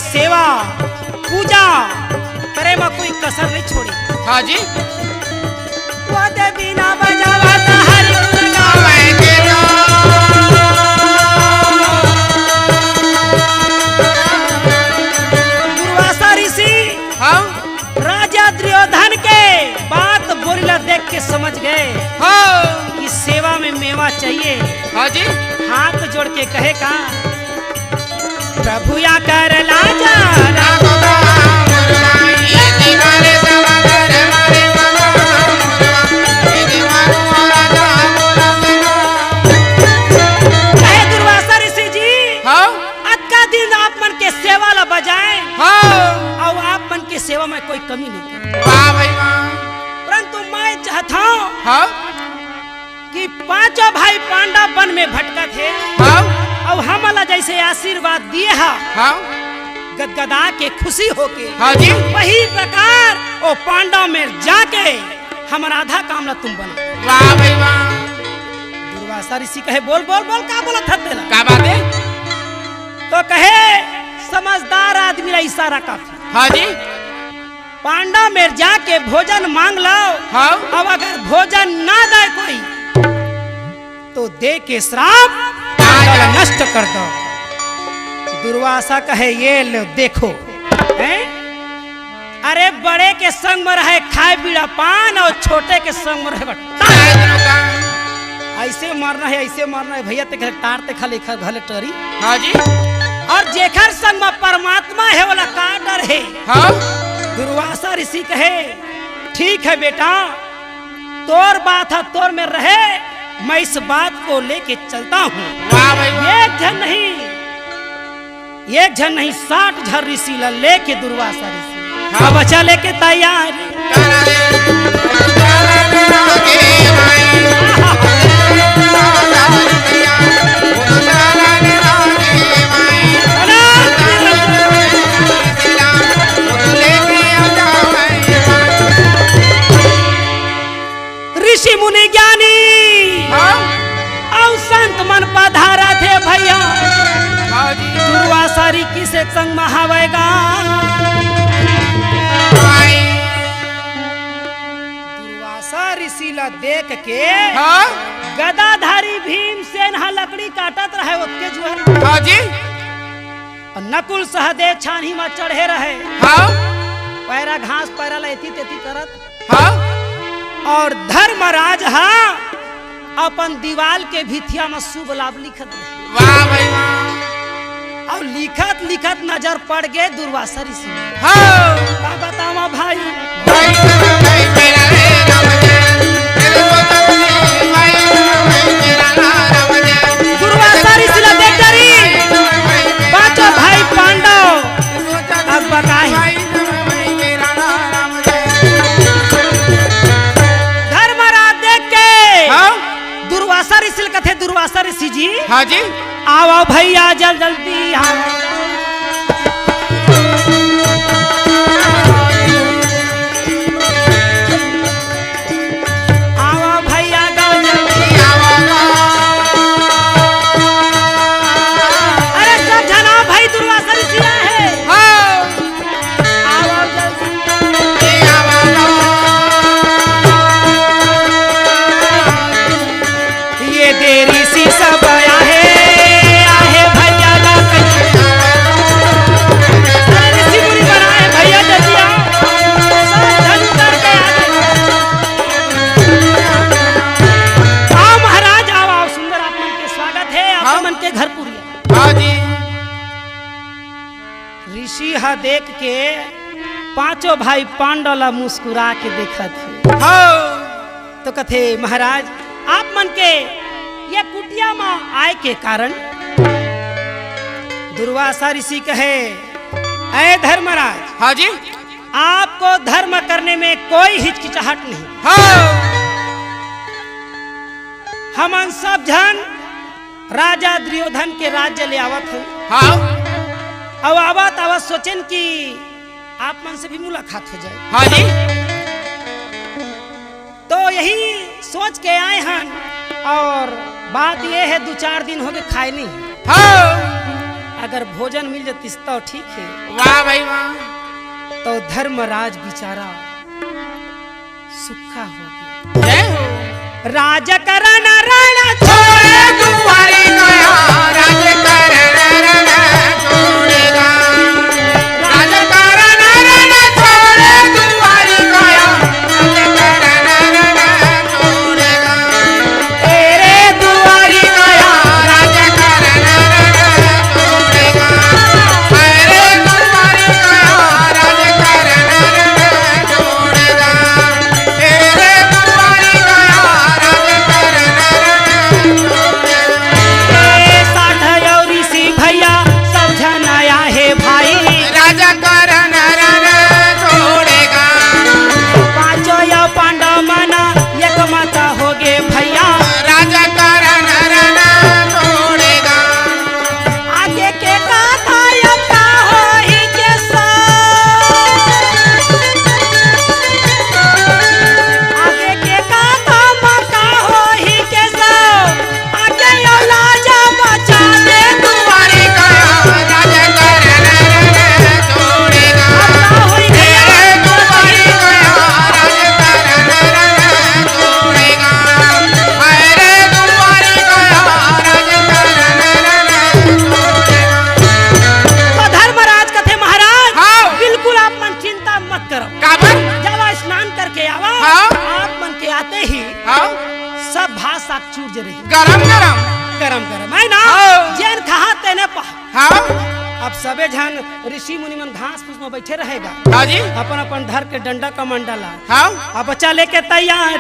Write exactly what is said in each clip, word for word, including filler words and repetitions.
सेवा, पूजा करे म कोई कसर नहीं छोड़ी। हाँ जी। वो दे बीना बजावा त हरि गुण गावे। दुर्वासा ऋषि हाँ। राजा दुर्योधन के बात बोली ला देख के समझ गए हाँ। कि सेवा में मेवा चाहिए। हाँ जी। हाथ जोड़ के कहे का, प्रभु या कर लाजा। कहे दुर्वासा ऋषि जी, हाँ। अतका दिन आप मन के सेवा ला बजाए हाँ। और आप मन के सेवा में कोई कमी नहीं। वाह भाई वाह। परंतु मैं चाहता हूँ हाँ। कि पांचों भाई पांडव वन में भटकत हे हाँ। और हमला जैसे आशीर्वाद दिए हा हाँ। गदगदा के खुशी होके हाँ जी। वही प्रकार ओ पांडव में जाके हमर आधा काम ला तुम बना। वाह भाई वाह। दुर्वासा ऋषि कहे, बोल बोल बोल, का बोलत हस तेला? का बात है? तो कहे, समझदार आदमी ला इशारा काफी। हाँ जी। पांडव में जाके भोजन मांग लो। हाँ। अब अगर भोजन ना दे कोई तो दे के श्राप पांडव नष्ट कर दो। दुर्वासा कहे, ये लो देखो, हैं? अरे बड़े के संग में रहे खाए बीड़ा पान और छोटे के संग में रहे बट्टा। ऐसे मरना है, ऐसे मरना है भैया, ते घर तार ते खा ले, घर घले टरी। हाँ जी। और जेखर संग में परमात्मा है, वाला का डर है? हाँ। दुर्वासा ऋषि कहे, ठीक है बेटा, तोर बात है, तोर में रहे, मैं इस बात को लेके चलता हूँ। वाह भाई वाह। एक झन नहीं, एक झन नहीं, साठ झन ऋषि ला लेके दुर्वासा ऋषि हाँ। अब चले के तैयार। ऋषि मुनि ज्ञानी हाँ? अउ संत मन पधारत हे भैया। हाँ जी। दुर्वासा ऋषि के संग महावैगा। दुर्वासा ऋषि ला देख के हाँ? गदाधारी भीमसेन हा लकड़ी काटत रहे ओतके जुहर। हाँ जी। अउ नकुल सहदेव छानही म चढ़े रहे। हाँ। पैरा घास पैरा ला एती तेती करत। हाँ। अउ धर्मराज हा अपन दीवाल के भिथिया म शुभ लाभ लिखत रहे। वाह भाई वाह। अउ लिखत लिखत नजर पड़ गे दुर्वासा ऋषि। हाँ। का बतावा भाई। दुर्वासा ऋषि ला देख डरी। पांचों भाई पांडव अब बताए। धर्मराज देख के हाँ? दुर्वासा ऋषि ल कथे, दुर्वासा ऋषि जी। हाँ जी। आओ भैया जल जल्दी आओ। आओ भैया जल जल्दी आओ। अरे सब झन आओ भाई, दुर्वासा ऋषि आए हे। हाँ। ये देरी सी सब आहे, आहे भैया गा। अरे ऋषि मुनि बनाए भैया जल्दी आओ। सब धन उतार के आ गए। आओ महाराज, आओ, आओ, सुंदर आप मन के स्वागत है, आप हाँ। मन के घर पुरिया। हाँ जी। ऋषि ह देख के पांचों भाई पांडव ला मुस्कुरा के देखत हे। हाँ। तो कथे, महाराज, आप मन के ये कुटिया म आए के कारण? दुर्वासा ऋषि कहे, ऐ धर्मराज, हाँ जी। आपको धर्म करने में कोई हिचकिचाहट नहीं। हाँ। हमन सब झन राजा दुर्योधन के राज्य ले आवत हन। हाँ। अउ आवत आवत सोचेन कि आप मन से भी मुलाकात हो जाए। हाँ जी। तो यही सोच के आए हन अउ बात ये है, दू चार दिन हो गए खाए नहीं। हाँ। अगर भोजन मिल जतिस त ठीक हे। वाह भाई वाह। त धर्मराज बिचारा सुक्खा हो गे। जय हो। राजकरण रण छोड़े दुआरी गया, राजकरण रण छोड़ेगा। राजकरण रण छोड़े दुआरी गया, राजकरण रण छोड़ेगा। तेरे दुआरी गया, राजकरण रण छोड़ेगा। तेरे दुआरी गया, राजकरण रण छोड़ेगा। तेरे दुआरी गया, राजकरण रण छोड़ेगा। ए साठ अउ ऋषि भैया, सब झन आया हे भाई। राजकरण रण छोड़ेगा। पांचों या पांडव मन एक मत हो गे भैया। राजकरण रण छोड़ेगा। आगे के कथा अब का होही के सो। आगे के कथा अब का होही के सो। आगे यो लाज बचा दे दुआरी गया, राजकरण रण छोड़ेगा। अब का होही भैया? तेरे दुआरी गया, राजकरण रण छोड़ेगा। तेरे दुआरी गया, राजकरण रण छोड़ेगा। त धर्मराज कथे, महाराज, हाँ। बिल्कुल आप मन चिंता मत करो। काबर? जब स्नान करके आवा, हाँ। आप मन के आते ही हाँ। सब भात साग चूर जे रही। गरम गरम। गरम गरम, है ना? हाँ। जेन खाहा तेने पहा। हाँ। अब सबे झन ऋषि मुनि मन घास फूस में बैठे रहेगा। हाँ जी। अपन अपन धर के डंडा कमंडल ला। हाँ। अब बच्चा लेके तैयार।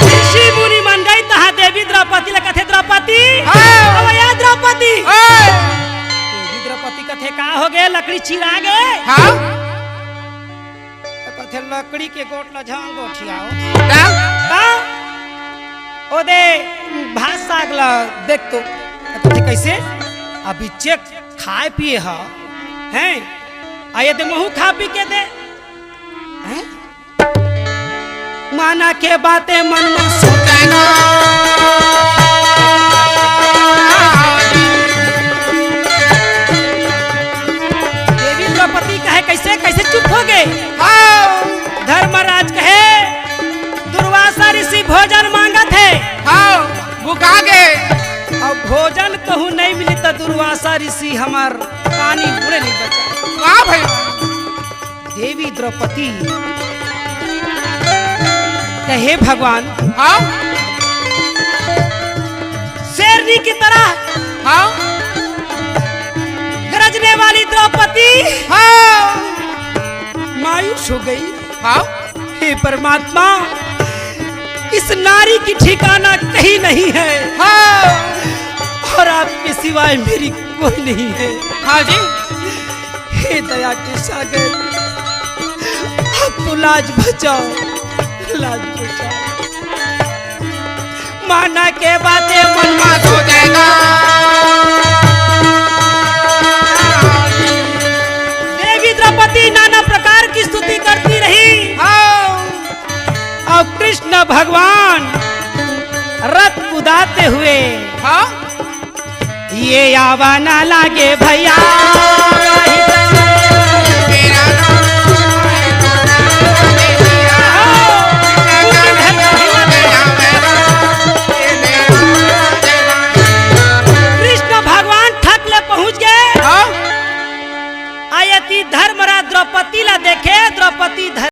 ऋषि मुनि मन गई तहाँ देवी द्रौपदी ला कथे, "द्रौपदी, हाँ। अब या द्रौपदी।" हाँ। देवी द्रौपदी कथे, "का हो गे? लकड़ी चिरा गे?" हाँ। त कथे, "लकड़ी के गोठ ला झन गोठियाओ।" का? का? ओ दे, भात साग ला देख तो। त कथे, "कइसे?" "अभी चेक खाए पिए ह, हैं? आ ये दे महू खा पी के दे।" हैं? माना के बातें मन में सोचे ना। देवी द्रौपदी कहे, "कइसे, कइसे चुप हो गे?" हाँ। धर्मराज कहे, "दुर्वासा ऋषि भोजन मांगत हे।" हाँ, भुखा गे। अब भोजन कहूँ नहीं मिली त दुर्वासा ऋषि हमर पानी मुड़े नहीं बचा। वाह भाई। देवी द्रौपदी कहे, "भगवान, हाँ। शेरनी की तरह, हाँ। गरजने वाली द्रौपदी, हाँ। मायूस हो गई। हाँ। हे परमात्मा, इस नारी की ठिकाना कहीं नहीं है। हाँ। और आपके सिवाय मेरी कोई नहीं है।" हाँ जी। हे दया के सागर, अब तो लाज बचाओ, लाज बचाओ। माना के बातें मन में सोचेगा। देवी द्रौपदी नाना प्रकार की स्तुति करती रही। हाँ। और कृष्ण भगवान रथ कुदाते हुए, हाँ। ये आवा ना लागे भैया। कृष्ण भगवान थक ले पहुंच गए। हाँ। अयति धर्मराज द्रौपदी ला देखे, द्रौपदी धर-